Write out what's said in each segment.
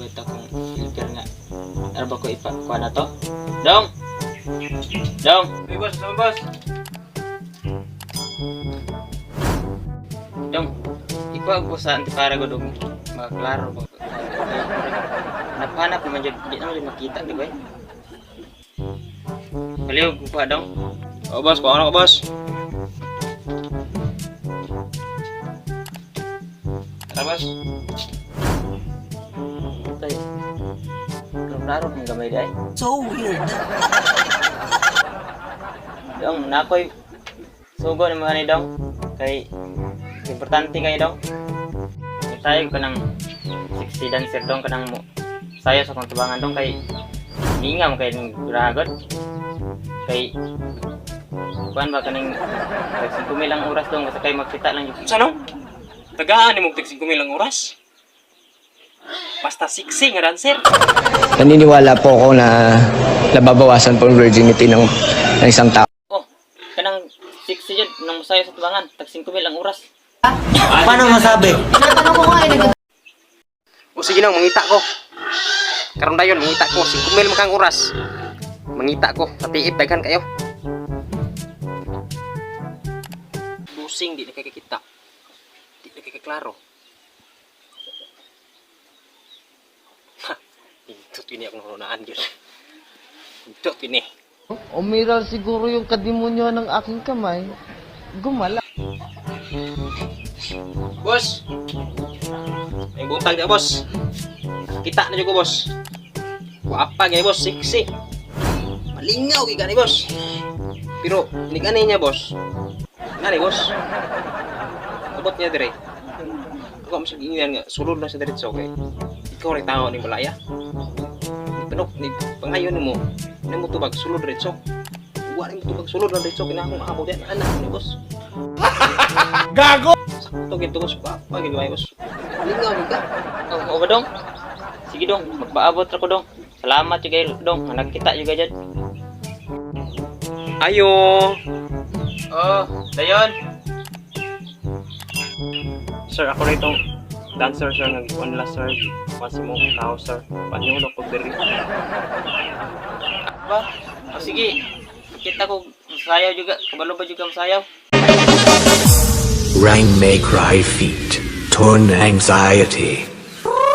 Sugod akong silver nga. Ano ba ko ipa kuha na to? Dong! Dong! Uy, boss, sama boss. Dong! Ikuha ko sa antipara ko dong. Maklaro ba? Hanap-hanap naman dyan. Di naman dyan makita, di ba eh? Kaliw ko pa dong. Oh, boss, kuha na ko, boss. Tara, boss. Tay. Klaro kung gamay di ay. So weird. Dong, nakoy sugo ni mga ni dong. Kay importante kay dong. Tayo ko ng sexy dancer dong kanang mo. Sayo sa kong tubangan dong kay ninga mo kay ning guragot. Kay kuan ba kaning tag 5,000 ang oras dong basta kay magkita lang jud. Sa no? Tagaan ni mong tag 5,000 ang oras. Basta sexy nga dancer. Naniniwala po ako na nababawasan po ang virginity ng isang tao. Oh, kanang sexy jud nang mosayo sa tubangan tag 5,000 ang oras. Paano masabi? O sige nang, mangita ko. Karon dayon, mangita ko. 5,000 man kang oras. Mangita ko. Sa tiip, daghan kayo. Busing, di na kay kakita. Di na kay kaklaro. Ha, nindot yun akong narunaan yun. Nindot yun eh. Umiral siguro yung kadimonyo ng aking kamay. Gumala. Boss! May buntag na, boss. Kita na dyan ko, boss. Wapa gay boss, sexy. Malingaw gay gani, boss. Pero ni niya, boss. Ngani, boss. Abot niya dire. Ako mo sa gingan nga sulod na sa diretso kay ikaw ray tao ni balaya. Ni panok ni pangayon nimo. Ni mo tubag sulod diretso. Wa ni mo tubag sulod lang diretso kina akong amo diyan anak ni boss. Sakto gito, boss. Wapa gid boss. Malingaw gid ka. Oh, oh ba dong? Sige dong, magpaabot ra ko dong. Salamat jud kayo dong, nagkita jud kayo dyan. Ayo. Oh, dayon. Sir, ako na itong dancer, sir, nga gikuan nila, sir. Kasi mo, tao, sir. Paano ko diri? Ba? Oh, sige. Kita ko sayaw juga, kabalo ba juga sayaw? Rang may cry feet, torn anxiety.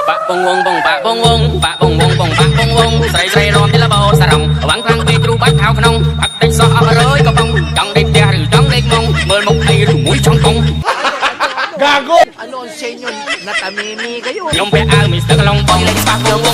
បាក់បងវងបងបាក់បងវងបាក់បងវងបងបាក់បងវងស្រីស្រីរំទីលបោសារងអវងខ្លាំងពេកគ្រូបាច់ខោក្នុងបាក់តិចសោះអស់100កំប៉ុងចង់ដេកផ្ទះឬចង់ដេកមុងមើលមុខអីឬមួយចង់កង Ano ang senyo? Natamimi kayo. ខ្ញុំពាក់អាវមីស្ទើរឡុងបងលេងបាក់បងវង